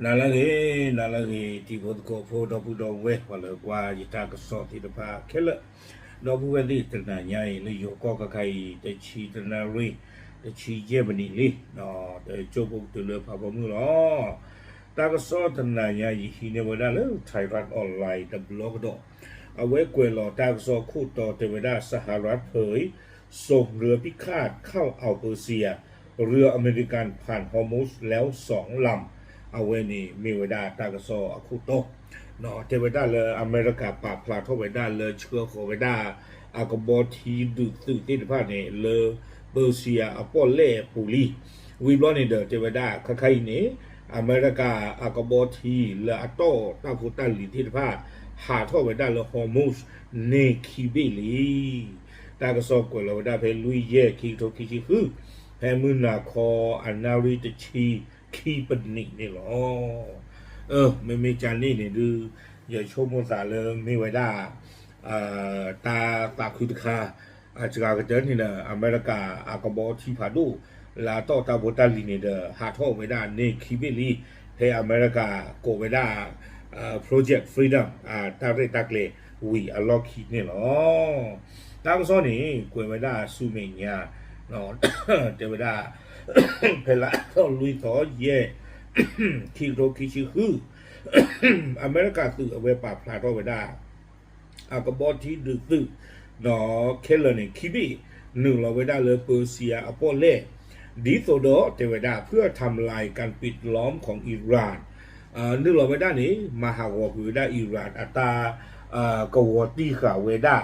နၤလၢအဂ့ၤ, နၤလၢအဂ့ၤ, တံၤဖိသကိးဖိ ဒီပုၢ်ဒီဝဲၢ် ပှၤလၢကွၢ်ယတၢ်ကစီၣ်သ့ၣ်တဖၣ်ခဲလၢာ်, ဒီပုၢ်ဝဲၢ်သ့ၣ် တနၤညါအံၤ လၢယိၤကီၢ်ခါခါအံၤ တဆံတနၣ်ရံၣ် တဆံယဲၢ်မံးနံးလံ, ဒီးကၠိဖိကတုၤလၢဖးဖီမုၢ်လီၤ. တၢ်ကစီၣ်တနၤညါ ယဟံးန့ၢ်ဝဲဒၣ်လၢ Thairath Online တဘျီကဒီး, အဝဲကွဲးလီၤတၢ်ကစီၣ်ခိၣ်တီတဲဝဲဒၣ် สหรัฐเผย ส่งเรือพิฆาตเข้าอ่าวเปอร์เซีย เรืออเมริกันผ่านฮอร์มุซแล้วสองลำ အဝဲန့ၣ်မ့ၢ်ဝဲဒၣ်တၢ်ကစီၣ်အခိၣ်တီ, တဲဝဲဒၣ်လၢအမဲရကၤပာ်ဖျါထီၣ်ဝဲဒၣ်လၢဆှၢဃီၤဝဲဒၣ် အကဘီထံဒုးသုးသ့ၣ်တဖၣ်န့ၣ် လၢပၢစံယၤအပီၣ်လဲၣ်အပူၤလံ. ဝံၤဘျီန့ၣ်ဒီးတဲဝဲဒၣ်ခါခါအံၤန့ၣ် အမဲရကၤအကဘီထံလၢအတီၣ်တၢ်ဖိတၢ်လံၤသ့ၣ်တဖၣ် ဟးထီၣ်ဝဲဒၣ်လၢ Hormuz န့ၢ်ခံဘ့ၣ်လံ. တၢ်ကစီၣ်ကွဲးလီၤဝဲဒၣ်ဖဲလွံၢ်ယဲၢ် ခံကထိခံဆံဃု, ဖဲမုၢ်နၤခီ အနၣ်ရံၣ်တဆံခံပနံးန့ၣ်လီၤ. မ့မ့ၢ်ကန့ၣ်န့ၣ်ဒုး ယဆိကမိၣ်သးလၢမ့ၢ်ဝဲဒၣ် တၢ်သးခုတခါ, အစှၤကတၢၢ်န့ၣ်ဒီး အမဲရကၤအကဘီထံဖးဒိၣ် လၢအတီၣ်တၢ်ဖိတၢ်လံၤန့ၣ်ဒီး ဟးထီၣ်ဝဲဒၣ်န့ၢ်ခံဘ့ၣ်လံ, ဖဲအမဲရကၤကိးဝဲဒၣ် Project Freedom တၢ်ရဲၣ်တၢ်ကျဲၤဝံၤအလီၢ်ခံန့ၣ်လီၤ. တၢ်ကစီၣ်န့ၣ် ကွဲးဝဲဒၣ်ဆူမဲာ်ညါ တဲဝဲဒၣ် ဖဲလါထီၣ်လွံၢ်သီယဲၢ် ခံကထိခံဆံဃု, အမဲရကၤသုးအဝဲပာ်ဖျါထီၣ်ဝဲဒၣ် အကဘီထံဒုးသုး ဒီးခဲလၢာ်န့ၣ် ခံဘ့ၣ် နုာ်လီၤဝဲဒၣ်လၢပၢစံယၤအပီၣ်လဲၣ်, ဒ်သိးဒီးတဲဝဲဒၣ် เพื่อทำลายการปิดล้อมของอิหร่าน နုာ်လီၤဝဲဒၣ်န့ၣ် မၤဟးဂီၤကွံာ်ဝဲဒၣ် Iran အတၢ် ကဝီၤတံၢ်ဃာ်ဝဲဒၣ်,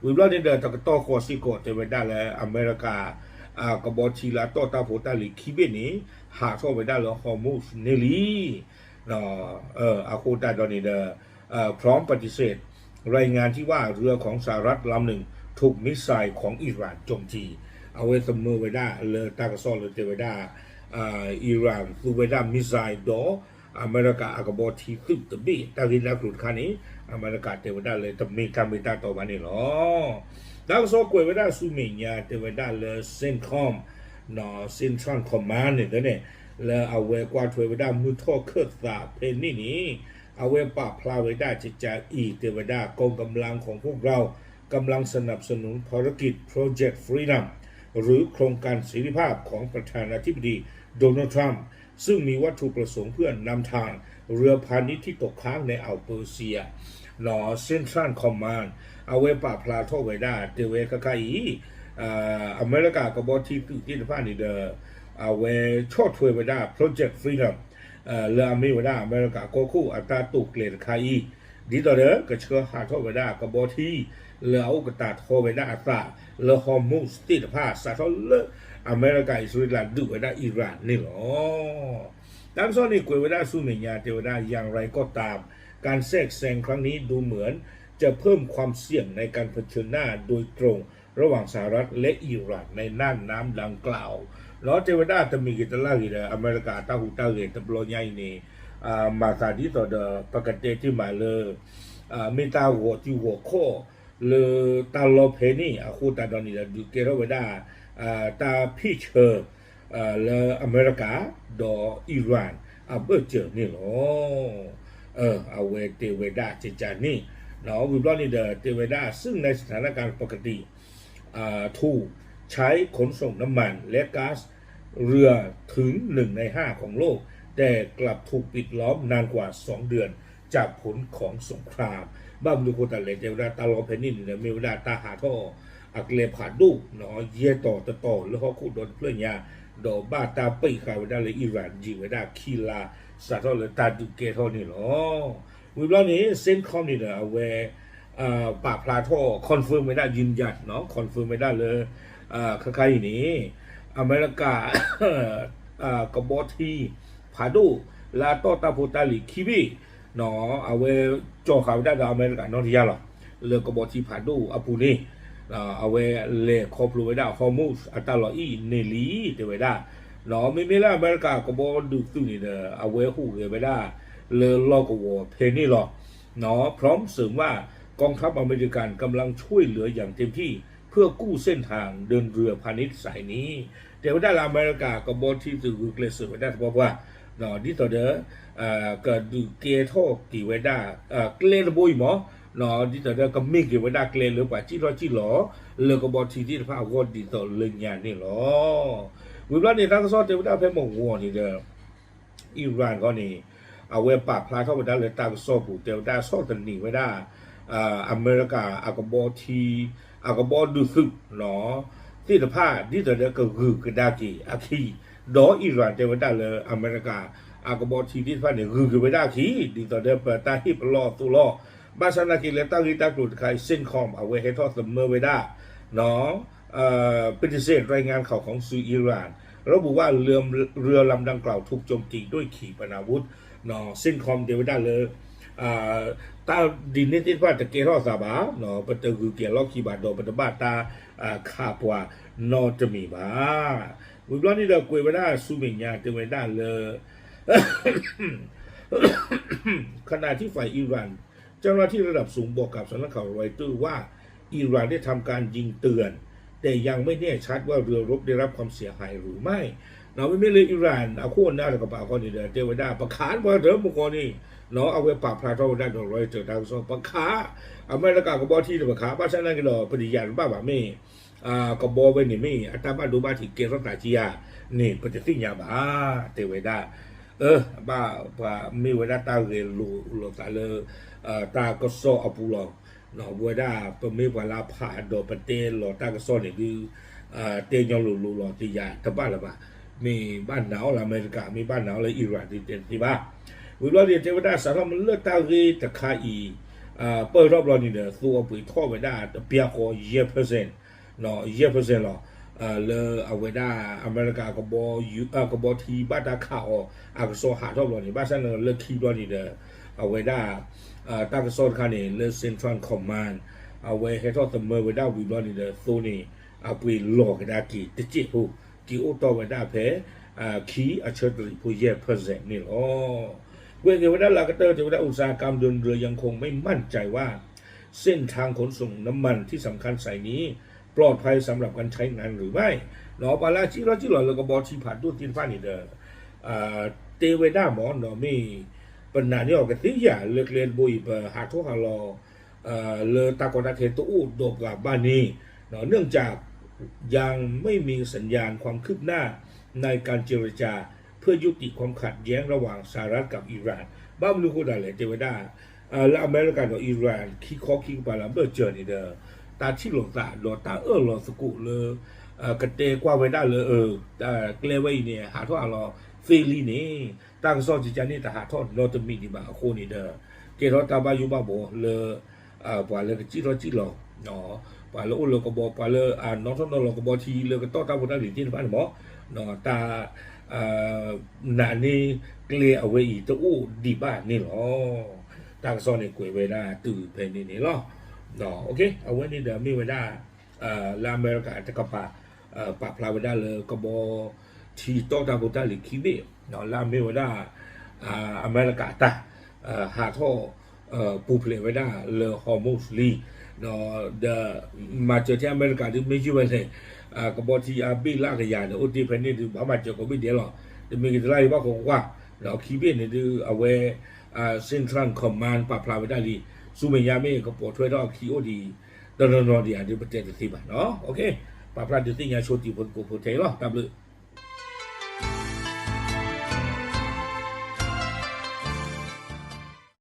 ဝံၤဘျီန့ၣ်ဒီး တကတီၢ်ဃီစ့ၢ်ကီးတဲဝဲဒၣ်လၢအမဲရကၤ အကဘီထံလၢအတီၣ်တၢ်ဖိတၢ်လံၤခံဘ့ၣ်န့ၣ် ဟးထီၣ်ဝဲဒၣ်လၢ Hormuz န့ၣ်လံ. အဃိသတးဒီးန့ၣ်ဒီး พร้อมปฏิเสธรายงานที่ว่าเรือของสหรัฐลำหนึ่งถูกมิสไซล์ของอิหร่านโจมตี အဝဲသမၢဝဲဒၣ်လၢတၢ်ကစီၣ်လၢတဲဝဲဒၣ် Iran သူဝဲဒၣ် missile ဒီး အမဲရကၤအကဘီထံသုးတဘ့ၣ် တၢ်ဂ့ၢ်တၢ်ကျိၤတခါန့ၣ် အမဲရကၤတဲဝဲဒၣ်လၢတမ့ၢ်တၢ်မ့ၢ်တၢ်တီဘၣ်န့ၣ်လီၤ. တၢ်ကစီၣ်ကွဲးဝဲဒၣ်ဆူမဲာ်ညါတဲဝဲဒၣ်လၢ CENTCOM, Central Command န့ၣ်န့ၣ် လၢအဝဲကွၢ်ထွဲဝဲဒၣ်မုၢ်ထီၣ်ခၢၣ်သးဖဲန့ၣ်န့ၣ် အဝဲပာ်ဖျါဝဲဒၣ်ကကအံၤ တဲဝဲဒၣ် กองกำลังของพวกเรากำลังสนับสนุนภารกิจ Project Freedom หรือโครงการเสรีภาพของประธานาธิบดีโดนัลด์ทรัมป์ ซึ่งมีวัตถุประสงค์เพื่อนำทางเรือพาณิชย์ที่ตกค้างในอ่าวเปอร์เซีย Central Command အဝဲပာ်ဖျါထီၣ်ဝဲဒၣ် တဲဝဲခါခါအံၤ အမဲရကၤကဘီထံသုးသ့ၣ်တဖၣ်န့ၣ်ဒီး အဝဲဆီၣ်ထွဲဝဲဒၣ် Project Freedom လၢအမ့ၢ်ဝဲဒၣ်အမဲရကၤကီၢ်ခိၣ်အတၢ်တိာ်ကျဲၤတခါအံၤ ဒ်သိးဒီးကဆှၢဟးထီၣ်ဝဲဒၣ်ကဘီထံ လၢအအိၣ်ကတၢ်ထီဝဲဒၣ်အသးလၢ Hormuz သ့ၣ်တဖၣ် စးထီၣ်လၢအမဲရကၤ အံၣ်စရ့လးဒုးဝဲဒၣ် Iran န့ၣ်လီၤ. တၢ်ကစီၣ်န့ၣ်ကွဲးဝဲဒၣ်ဆူမဲာ်ညါတဲဝဲဒၣ် อย่างไรก็ตาม การแทรกแซงครั้งนี้ดูเหมือนจะเพิ่มความเสี่ยงในการเผชิญหน้าโดยตรงระหว่างสหรัฐและอิหร่านในน่านน้ำดังกล่าว ဒီးတဲဝဲဒၣ်တမံၤဂ့ၤတလၢ်ဂ့ၤဒီး အမဲရကၤတၢ်ဟူးတၢ်ဂဲၤတဘျီညါအံၤန့ၣ် မၤသးဒ်သိးဒီး ပကတဲတ့ၢ်မးလၢ မ့ၢ်တၢ်ဂီၤစုဂီၤခီၣ်လၢတၢ်လီၢ်ဖဲန့ၣ် အဃိသတးဒီးန့ၣ်ဒီး ဒုးကဲထီၣ်ဝဲဒၣ် တၢ်ဖ့ၣ်ဆၢ လၢအမဲရကၤ ဒီး Iran အဘၢၣ်စၢၤန့ၣ်လီၤ. အဝဲတဲဝဲဒၣ်ကကန့ၣ် ဝံၤဘျီန့ၣ်ဒီး တဲဝဲဒၣ် ซึ่งในสถานการณ์ปกติ ถูกใช้ขนส่งน้ำมันและก๊าซเรือถึงหนึ่งในห้าของโลก แต่กลับถูกปิดล้อมนานกว่าสองเดือนจากผลของสงคราม ဘၣ်မနုၤအဃိသတးလဲၣ် တဲဝဲဒၣ်တၢ်လီၢ်ဖဲန့ၣ်န့ၣ်ဒီး မ့ၢ်ဝဲဒၣ်တၢ်ဟးထီၣ်အကျဲဖးဒိၣ် ယဲၢ်တီၤတတီၤလၢဟီၣ်ခိၣ်ဒီတဖျၢၣ်ညါ ဒီးဘၣ်တၢ်ပံးဃာ်ဝဲဒၣ်လၢ Iran ယံာ်ဝဲဒၣ်ခံလါ စးထီၣ်လၢတၢ်ဒုးကဲထီၣ်န့ၣ်လီၤ. ဝံၤဘျီန့ၣ် CENTCOM န့ၣ်ဒီး အဝဲ ပာ်ဖျါထီၣ် confirm ဝဲဒၣ် ယံာ်ယံာ် confirm ဝဲဒၣ်လၢ ခါခါအံၤန့ၣ် အမဲရကၤ ကဘီထံ ဖးဒိၣ် လၢအတီၣ်တၢ်ဖိတၢ်လံၤခံဘ့ၣ် အဝဲကၠီၤဃာ်ဝဲဒၣ်ဒီးအမဲရကၤနီတယါလီၤ. လၢကဘီထံဖးဒိၣ်အပူၤန့ၣ် အဝဲလဲၤခီဖျိဝဲဒၣ် Hormuz အတၢ်လီၢ်အံၤန့ၣ်လံ တဲဝဲဒၣ် မ့မ့ၢ်လၢအမဲရကၤကဘီဒုးသုးန့ၣ်ဒီး အဝဲဟူးဂဲၤဝဲဒၣ် လၢလီၢ်ကဝီၤဖဲန့ၣ်လီၤ. พร้อมเสริมว่ากองทัพอเมริกันกำลังช่วยเหลืออย่างเต็มที่เพื่อกู้เส้นทางเดินเรือพาณิชย์สายนี้ တဲဝဲဒၣ်လၢအမဲရကၤကဘီထံသုးဂုာ်ကျဲးစၢးဝဲဒၣ်သပှၢ်ပှၢ် ဒ်သိးဒီး ကဒုးကဲထီၣ်က့ၤဝဲဒၣ် ကျဲတဘိအံၤမး ဒ်သိးဒီးကမ့ၢ်က့ၤဝဲဒၣ်ကျဲလၢပှၤစံၣ်ထီၣ်စံၣ်လီၤ လၢကဘီထံသ့ၣ်တဖၣ်အဂီၢ်ဒ်သိးလၢညါန့ၣ်လီၤ. ဝံၤဘျီန့ၣ် တၢ်ကစီၣ်တဲဝဲဒၣ်ဖဲမုၢ်ဂီၤန့ၣ်ဒီး Iran ခီန့ၣ် အဝဲပာ်ဖျါထီၣ်ဝဲဒၣ်လၢတၢ်ကစီၣ်ပူၤ တဲဝဲဒၣ်ဆီၣ်သနံးဝဲဒၣ် အမဲရကၤအကဘီထံ အကဘီဒုးသုး သ့ၣ်တဖၣ် ဒ်သိးဒီးကဂုာ်ကဒါက့ၤအခံ ဒီး Iran တဲဝဲဒၣ်လၢအမဲရကၤ အကဘီထံသ့ၣ်တဖၣ်န့ၣ် ဂုာ်က့ၤဝဲဒၣ်အခံ ဒ်သိးဒီးပတၢ်ဟ့ၣ်ပလီၢ်အသိးလီၤ. ဘၣ်ဆၣ်သနာ်က့လၢတၢ်ဂ့ၢ်တၢ်ကျိၤတခါအံၤ CENTCOM အဝဲဟဲထီၣ်သမၢဝဲဒၣ် ပฏิเสธรายงานข่าวของสื่ออิหร่าน ระบุว่าเรือลำดังกล่าวถูกโจมตีด้วยขีปนาวุธ CENTCOM တဲဝဲဒၣ်လၢ တၢ်ဒ်န့ၣ်သ့ၣ်တဖၣ်တကဲထီၣ်သးဘၣ်, ပတဂုာ်က့ၤအလီၢ်ခံဘၣ်ဒီး ပတဘၣ်တၢ်ခးပှၤနီတမံၤဘၣ်. ဝံၤဘျီန့ၣ်ဒီးကွဲးဝဲဒၣ်ဆူမဲာ်ညါတဲဝဲဒၣ်လၢ ขณะที่ฝ่ายอิหร่าน เจ้าหน้าที่ระดับสูงบอกกับสำนักข่าวรอยเตอร์ว่าอิหร่านได้ทำการยิงเตือน แต่ยังไม่แน่ชัดว่าเรือรบได้รับความเสียหายหรือไม่ မ့မ့ၢ်လၢ Iran အခိၣ်အနၢ်တကပၤဃီန့ၣ်ဒီး တဲဝဲဒၣ် ပခးပှၤတၢ်မုၢ်ကီၢ်န့ၣ် အဝဲပာ်ဖျါထီၣ်ဝဲဒၣ်ဒီး Reuters တၢ်ကစီၣ် ပခး အမဲရကၤကဘီထံန့ၣ် ပခး ဘၣ်ဆၣ်သနာ်က့ဒီး ပတယၤတဘၣ်ဘၣ်မ့ၢ် ကဘီဝဲန့ၣ်မ့ၢ် အတၢ်ဘၣ်ဒိဘၣ်ထံးကဲထီၣ်သးကံယၤန့ၣ် ပတသ့ၣ်ညါဘၣ် တဲဝဲဒၣ် ဘၣ်ပှၤမ့ၢ်ဝဲဒၣ်တၢ်ဂဲၤလိာ်လိာ်သးလၢ တၢ်ကစီၣ်အပူၤလီၤ. ပဝဲဒၣ်ပမ့ၢ်ပှၤလၢဖးဒီးပတဲလီၤတၢ်ကစီၣ်န့ၣ်ဒုး တဲညီလိၤလိၤလီၤ တယၤတဘၣ်လၢၤဘၣ်. မ့ၢ်ဘၣ်နာ်အီၤလၢအမဲရကၤ မ့ၢ်ဘၣ်နာ်အီၤလၢ Iran ဒုးတဲတသ့ဘၣ်. ဝံၤဘျီန့ၣ် တဲဝဲဒၣ်စးထီၣ်မ့ၢ်လၢတၢ်ဂ့ၢ်တခါအံၤ ပၢၢ်ထီၣ်ဘျီန့ၣ်ဒီး သိအပှ့ၤထီၣ်ဝဲဒၣ်တပျၢ်ဃီယဲၢ် percent ယဲၢ် percent လီၤ. လၢအဝဲဒၣ်အမဲရကၤ ကဘီထံဘၣ်တၢ်ခးအီၤ အကစီၣ်ဟးထီၣ်ဘျီန့ၣ် ဘၣ်ဆၣ်န့ၣ်လၢခံဘျီန့ၣ်ဒီး အဝဲဒၣ် တၢ်ကစီၣ်တခါန့ၣ် လၢ Central Command အဝဲဟဲထီၣ်သမၢဝဲဒၣ်ဝံၤဘျီန့ၣ်ဒီး သိန့ၣ် အပှ့ၤလီၤကဒါက့ၤတစဲးဖိ က့ၤအိၣ်တီၢ်ဝဲဒၣ်ဖဲ ခံအဆၢတရံးဖိယဲၢ် percent န့ၣ်လီၤ. ကွဲးက့ၤဝဲဒၣ်လၢအကတၢၢ်တဲဝဲဒၣ် อุตสาหกรรมเดินเรือยังคงไม่มั่นใจว่า เส้นทางขนส่งน้ำมันที่สำคัญสายนี้ปลอดภัยสำหรับการใช้งานหรือไม่ ပှၤလၢအစံၣ်ထီၣ်စံၣ်လီၤလၢကဘီထံဖးဒိၣ်သ့ၣ်တဖၣ်န့ၣ်ဒီး တဲဝဲဒၣ်မ့ၢ်နီၤ မ့ၢ် ပနာ်န့ၢ်အီၤကသ့ဧါ လၢကျဲတဘိအံၤ ပဟးထီၣ်ဟးလီၤ လၢတၢ်ကီတၢ်ခဲတအိၣ်ဒီးပှၤဘၣ်န့ၣ် เนื่องจากยังไม่มีสัญญาณความคืบหน้าในการเจรจาเพื่อยุติความขัดแย้งระหว่างสหรัฐกับอิหร่าน ဘၣ်မနုၤဃိဒၣ်လဲၣ် တဲဝဲဒၣ် လၢအမဲရကၤဒီး Iran ခံခီခံကပၤလၢအဘၢၣ်စၢၤန့ၣ်ဒီး တၢ်ထံၣ်လိာ်သးဒီးတၢ်အၢၣ်လီၤသကိးလၢ ကတဲကွၢ်ဝဲဒၣ်လၢ ကျဲဝဲအံၤန့ၣ် ဟးထီၣ်ဟးလီၤသ့လံန့ၣ် တၢ်ကစီၣ်ကကန့ၣ် တဟးထီၣ်နီတမံၤဒံးဘၣ်အဃိန့ၣ်ဒီး ကဲထီၣ်တၢ်ဘၣ်ယိၣ်ဘၣ်ဘှီလၢ ပှၤလၢကစံၣ်ထီၣ်စံၣ်လီၤ ပှၤလၢအိၣ်လၢကဘီ ပှၤလၢအနီၣ်ထီၣ်နီၣ်လီၤကဘီထံလၢကတီၢ်တၢ်ဖိတၢ်လံၤသ့ၣ်တဖၣ်န့ၣ်မ့ၢ် တၢ် နာ်န့ၢ်ကျဲအဝဲအံၤတအိၣ်ဒံးဘၣ်န့ၣ်လီၤ. တၢ်ကစီၣ်န့ၣ်ကွဲးဝဲဒၣ်တုၤဖဲန့ၣ်န့ၣ်လီၤ. အဝဲန့ၣ်ဒီးမ့ၢ်ဝဲဒၣ် လၢအမဲရကၤတကပၤ ပာ်ဖျါဝဲဒၣ်လၢကဘီထံတီၢ်တၢ်ဖိတၢ်လံၤခံဘ့ၣ် လၢအမ့ၢ်ဝဲဒၣ် အမဲရကၤအတၢ် ဟးထီၣ် ပူၤဖျဲးဝဲဒၣ်လၢ Hormuz လံ ဒီး မၤစၢၤထဲအမဲရကၤဒုးမ့ၢ်ယုၢ်ဝဲလဲၣ် ကဘီထံအဘ့ၣ်လၢကယၤဒီး အိၣ်တ့ၢ်ဖဲန့ၣ်ဒုး ဘၣ်မၤစၢၤကိးဘ့ၣ်ဒဲးလီၤ. တမ့ၢ်က့ၤတလါအံၤဘၣ်ကီးကွၢ် ဒီးခံဘ့ၣ်န့ၣ်ဒုး အဝဲ Central Command ပာ်ဖျါဝဲဒၣ်လံ ဆူမဲာ်ညါမ့ၢ်ကပိာ်ထွဲထီၣ်အခံအိၣ်ဒံး တနီၤနီၤဒံးဧါဒုးပတဲတသ့ဘၣ်နီၤ. ပာ်ဖျါဒုးသ့ၣ်ညါဆိတံၤဖိသကိးဖိထဲအံၤလီၤ. တၢ်ဘျုး